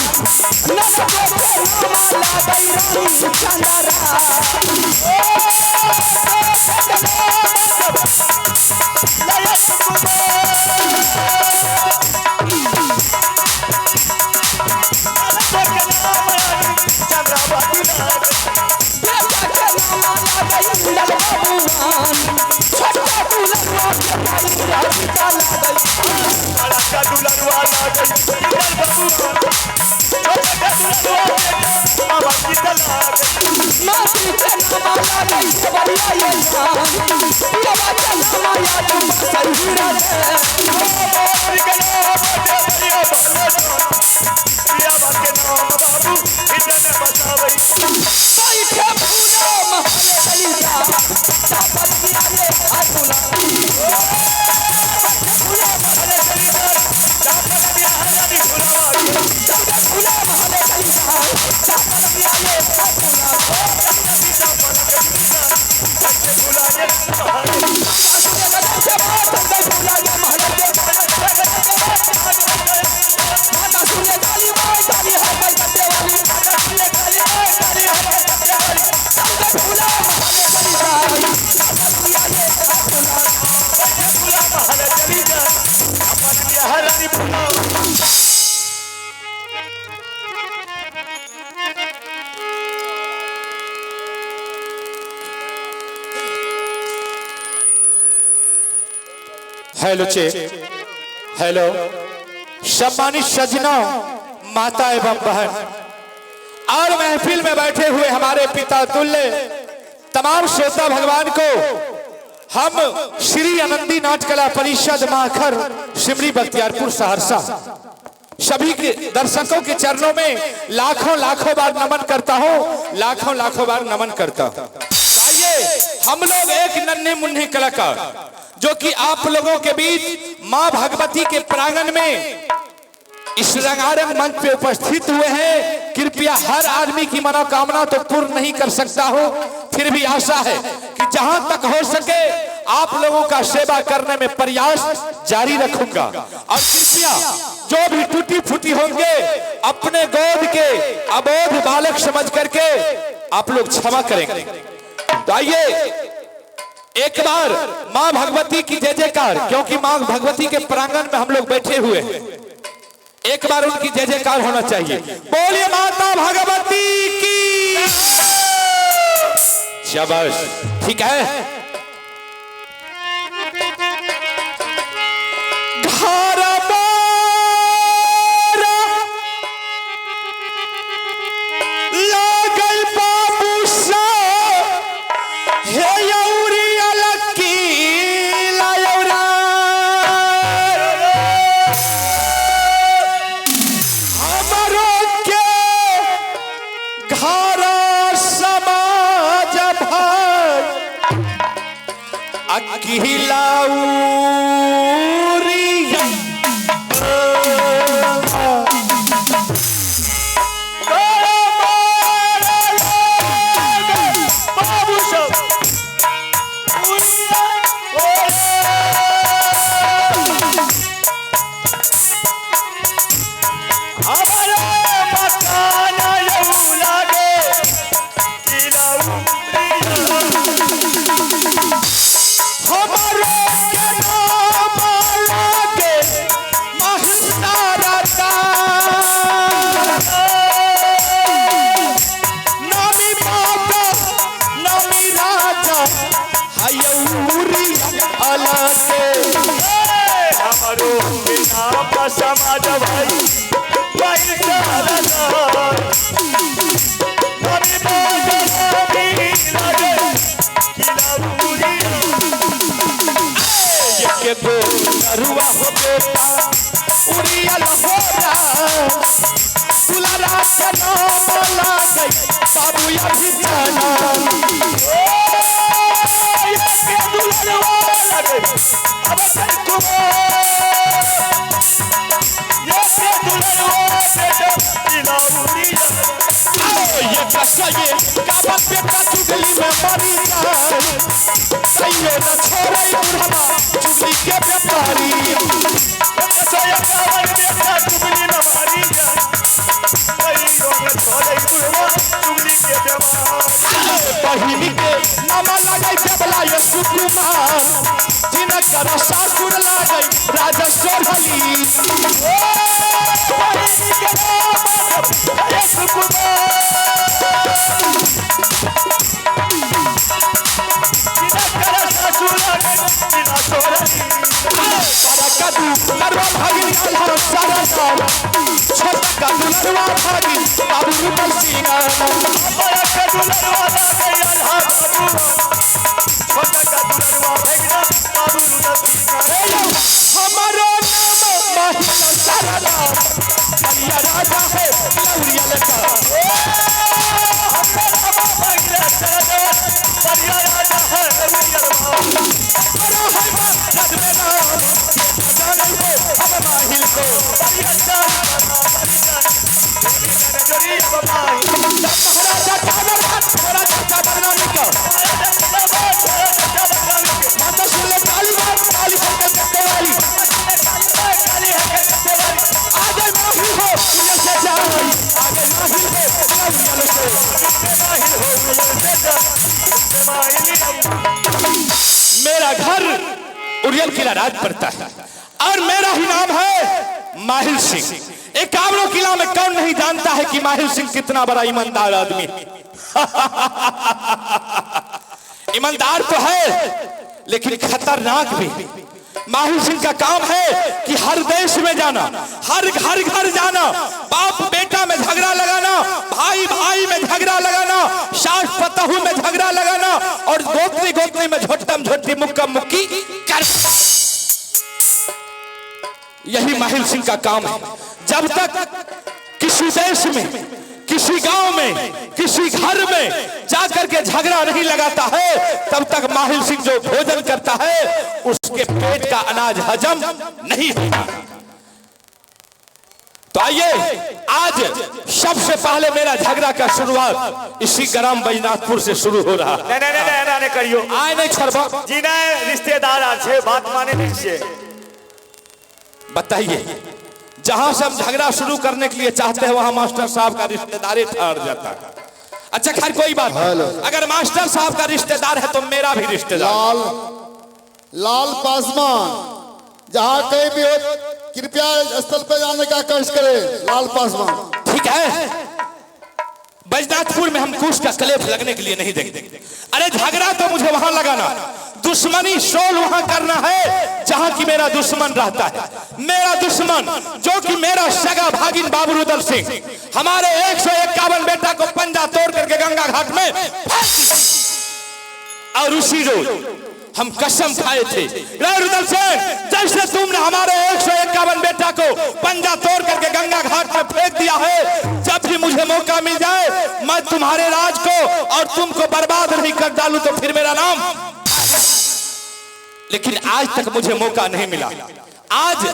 ननदो के नाम लगई रानी चंदरा बेटा के नाम लगई लाल बाबूआन छोटा दुलरुआ के भाई राधिका लगई माटी के नाम लगई सबरिया ये जान पियवा के नाम याद सही रे बैठे फूलो महले चली जा चापल गिरा ले हाथ फूला फूला महले चली जा चापल गिरा ले हाथ फूला से बात गई फूला ये महले के माता सुने काली माई काली है कल कत्ते वाली माता सुने काली माई काली है कल कत्ते वाली। हेलो चे हेलो। सम्मानित सज्जनों, माता एवं बहन और महफिल में बैठे हुए हमारे पिता तुल्य तमाम श्रोता भगवान को हम श्री आनंदी नाट्यकला परिषद माखर सिमरी बख्तियारपुर सहरसा सभी के दर्शकों के चरणों में लाखों लाखों बार नमन करता हूं, लाखों लाखों बार नमन करता हूं। आइए हम लोग एक नन्हे मुन्ने कलाकार जो कि आप लोगों के बीच मां भगवती के प्रांगण में इस रंगारंग मंच पे उपस्थित हुए हैं। कृपया हर आदमी की मनोकामना तो पूर्ण नहीं कर सकता हूं, फिर भी आशा है कि जहां तक हो सके आप लोगों का सेवा करने में प्रयास जारी रखूंगा। और कृपया जो भी टूटी फूटी होंगे अपने गोद के अबोध बालक समझ करके आप लोग क्षमा करेंगे। तो आइए एक बार मां भगवती की जय जयकार, क्योंकि मां भगवती के प्रांगण में हम लोग बैठे हुए हैं, एक बार उनकी जय जयकार होना चाहिए। बोलिए माता भगवती की। शाबाश, ठीक है। घर बार लागल बाबू सा हे यौरी अलकी लायौरा हमरो के घर समाज भाई अकिलाउरिया बाबू सब हमारे मकान यऊ लागे किलाऊ हमरो के नाम लागे महिंदारता नामी माता नामी राजा हयौरी अलगे हमारो नाम समाज भाई भाई सारा के गो नरुआ हो बेटा उड़िया लहोरा दुलारा के नाम लागे बाबू अभी जाना ये कसये काबा बेटा चुगली में मरी जाए सैयो न छोड़े बुढ़वा चुगली के व्यापारी बहिनी के नामा लगाई देवला ये सुकुमार जिनकर सासुर लागई राजा सोहली बड़ा कदू नरवा भागिन आल्हा सारा नाम छोटा कदू नरवा भागिन बाबू रूपल सिंह हमारो नाम महिला सारा नाम बलिया राजा है लौरिया लगा अरे है मां जग में नाम ये तो जाने हो अब माहिल को महाराजा कावर हाथ थोड़ा चाचा बरनामी का माता सुन ले काली बात काली हरकत करने वाली आगे माहिल हो उयल से जाई आगे माहिल हो उयल से। मेरा घर उरियल किला राज पड़ता है और मेरा ही नाम है माहिल सिंह। एक कामरो किला में कौन नहीं जानता है कि माहिल सिंह कितना बड़ा ईमानदार आदमी है। ईमानदार तो है लेकिन खतरनाक भी। माहिल सिंह का काम है कि हर देश में जाना, हर घर घर जाना, बाप बेटा में झगड़ा लगाना, भाई भाई में झगड़ा लगाना, सास पतहू में झगड़ा लगाना और गोतनी गोतनी में झोटम झोटी मुक्का मुक्की कर। यही माहिल सिंह का काम है। जब तक किसी देश में, किसी गांव में, किसी घर में जाकर के झगड़ा नहीं लगाता है, तब तक माहिल सिंह जो भोजन करता है उसके पेट का अनाज हजम नहीं होता। तो आइए, आज सबसे पहले मेरा झगड़ा का शुरुआत इसी ग्राम बैजनाथपुर से शुरू हो रहा है। नहीं नहीं नहीं एना नहि करियौ। आए नहीं छोड़बा। जी नहि, रिश्तेदार आर छै, बात माने नहि छियै। बताइए, जहां से हम झगड़ा शुरू करने के लिए चाहते हैं वहां मास्टर साहब का रिश्तेदारी ठहर जाता है। अच्छा खैर कोई बात नहीं, अगर मास्टर साहब का रिश्तेदार है तो मेरा भी रिश्तेदार। लाल लाल पासवान जहाँ कहीं भी हो कृपया स्थल पे जाने का कष्ट करे। लाल पासवान ठीक है, बैजनाथपुर में हम कुश का कलेफ लगने के लिए नहीं देंगे। अरे झगड़ा तो मुझे वहां लगाना, दुश्मनी शोल वहां करना है जहां की मेरा दुश्मन रहता है। मेरा दुश्मन जो कि मेरा सगा भागिन बाबू रुदल सिंह, हमारे 151 बेटा को पंजा तोड़ करके गंगा घाट में फेंक दिया। और उसी रोज हम कसम खाए थे, रे रुदल सिंह, जैसे तुमने हमारे 151 बेटा को पंजा तोड़ करके गंगा घाट में फेंक दिया है, जब भी मुझे मौका मिल जाए मैं तुम्हारे राज को और तुमको बर्बाद नहीं कर डालूं तो फिर मेरा नाम। लेकिन आज तक मुझे मौका नहीं मिला। आज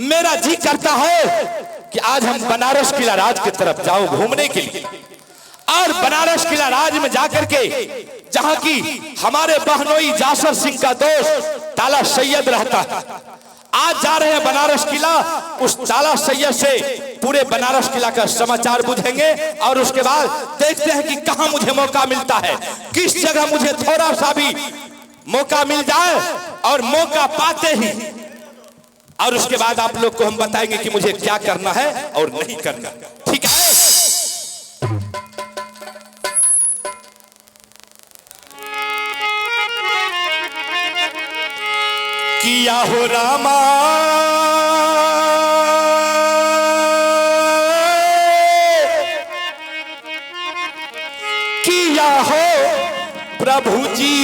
मेरा जी करता है कि आज हम बनारस किला राज की तरफ जाओ घूमने के लिए, और बनारस किला राज में जाकर के जहां की हमारे बहनोई जासर सिंह का दोस्त ताला सैयद रहता है, आज जा रहे हैं बनारस किला, उस ताला सैयद से पूरे बनारस किला का समाचार बुझेंगे और उसके बाद देखते हैं कि कहां मुझे मौका मिलता है, किस जगह मुझे थोड़ा सा भी मौका मिल जाए, और मौका पाते ही और उसके बाद आप लोग को हम बताएंगे कि मुझे क्या करना है और नहीं करना। ठीक है, किया हो रामा किया हो प्रभु जी,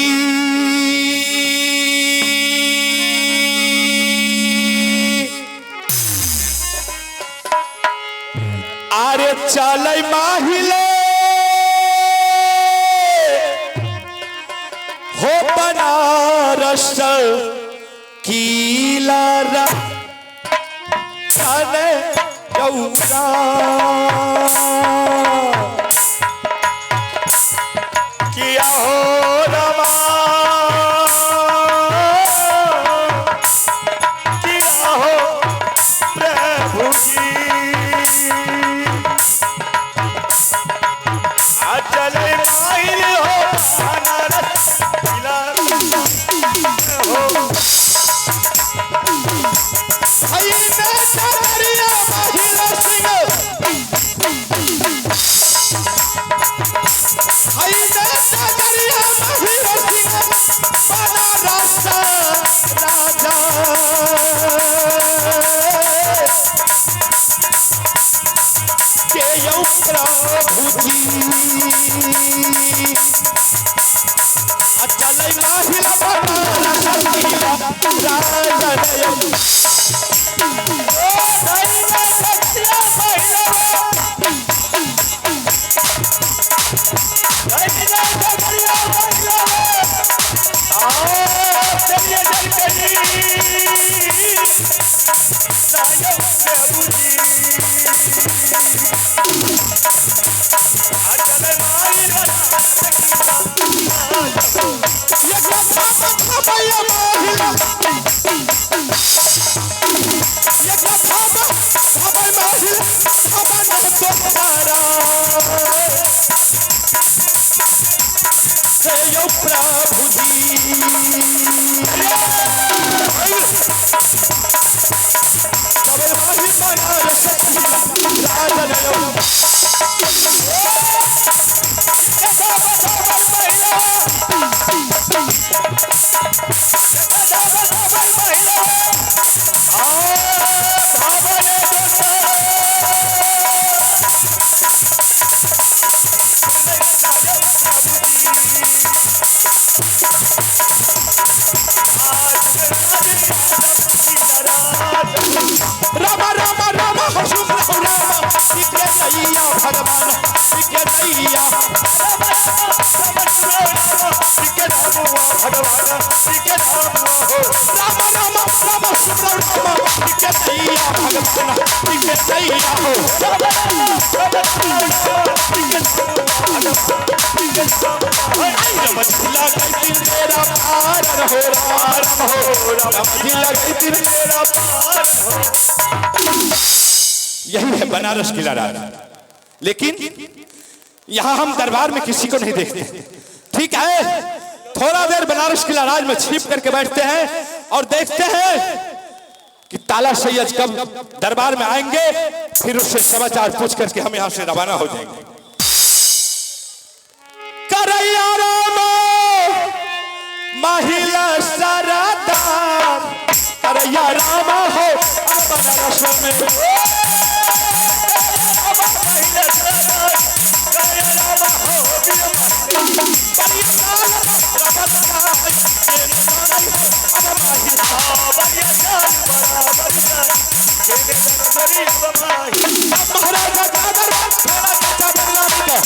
अरे चल माहिले हो बनारस किला किया हो रमा किया हो प्रभु जी, अचल माहिल हो बनारस किला हो। राम राम राम हो सुख राम के दैया भगवान के दैया राम राम राम सुख राम के दैया भगवान के दैया हो राम झूला गई मेरा पार हो राम हो राम झूला गई मेरा पार हो। यही है बनारस किला राज। लेकिन यहां हम दरबार में किसी को नहीं देखते। ठीक है, थोड़ा देर बनारस किला राज में छिप करके बैठते हैं और देखते हैं कि ताला सैयद कब दरबार में आएंगे, फिर उससे समाचार पूछ करके हम यहां से रवाना हो जाएंगे। करैया राम महिला सरदार, करैया राम हो बनारस में। महाराजा का दरबार थोड़ा चाचा बंगला में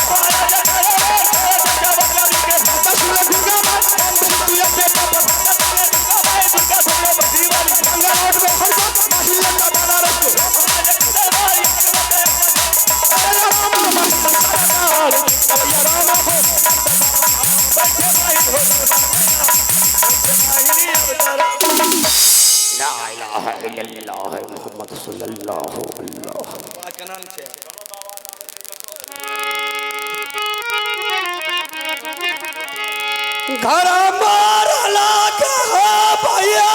घर मारला के हो भैया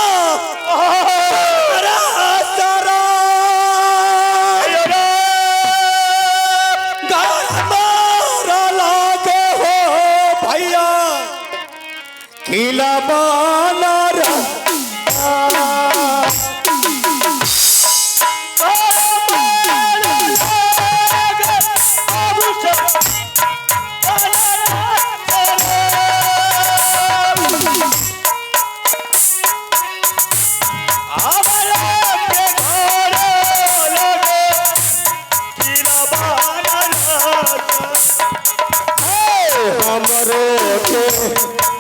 घर मारला के हो भैया किला बनारस। हमरे के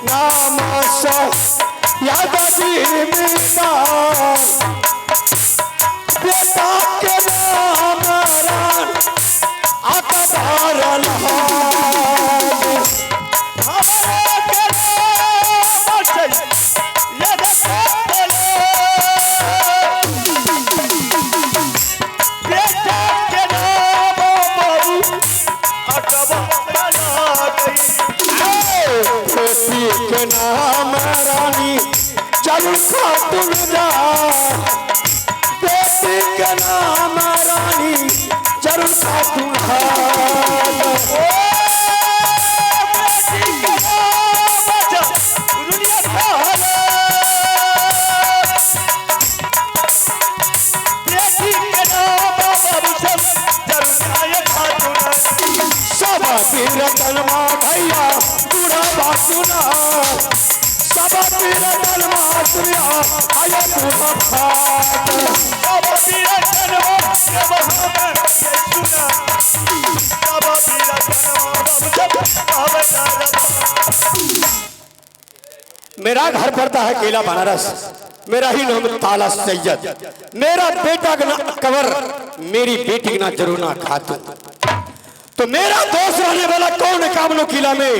नाम से याद जी बेटा के नाम रान अकबर बेटी के नाम रानी जरूर खातून जा, बेटी के नाम रानी जरूर खातून सब तीरतनमा भैया दूरा बासुना, सब तीरतनमा सूर्या आया दूरा भात। मेरा घर पड़ता है केला बनारस, मेरा ही नाम ताला सैयद, मेरा बेटा का नाम कंवर, मेरी बेटी का नाम जरूना खातून। तो मेरा दोस्त रहने वाला कौन है कामनो किला में?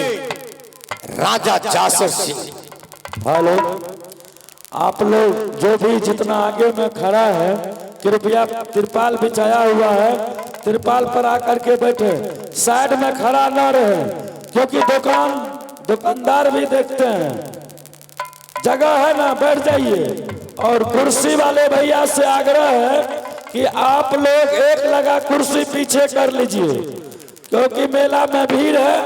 राजा जासर सिंह। हेलो, आप लोग जो भी जितना आगे में खड़ा है कृपया तिरपाल बिछाया हुआ है, तिरपाल पर आकर के बैठे, साइड में खड़ा न रहे, क्योंकि दुकानदार भी देखते हैं। जगह है ना, बैठ जाइए। और कुर्सी वाले भैया से आग्रह है कि आप लोग एक लगा कुर्सी पीछे कर लीजिए, क्योंकि मेला में भीड़ है,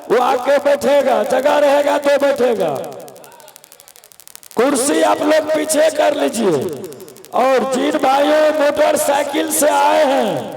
वो आके बैठेगा, जगह रहेगा तो बैठेगा। कुर्सी आप लोग पीछे कर लीजिए। और जिन भाइयों मोटरसाइकिल से आए हैं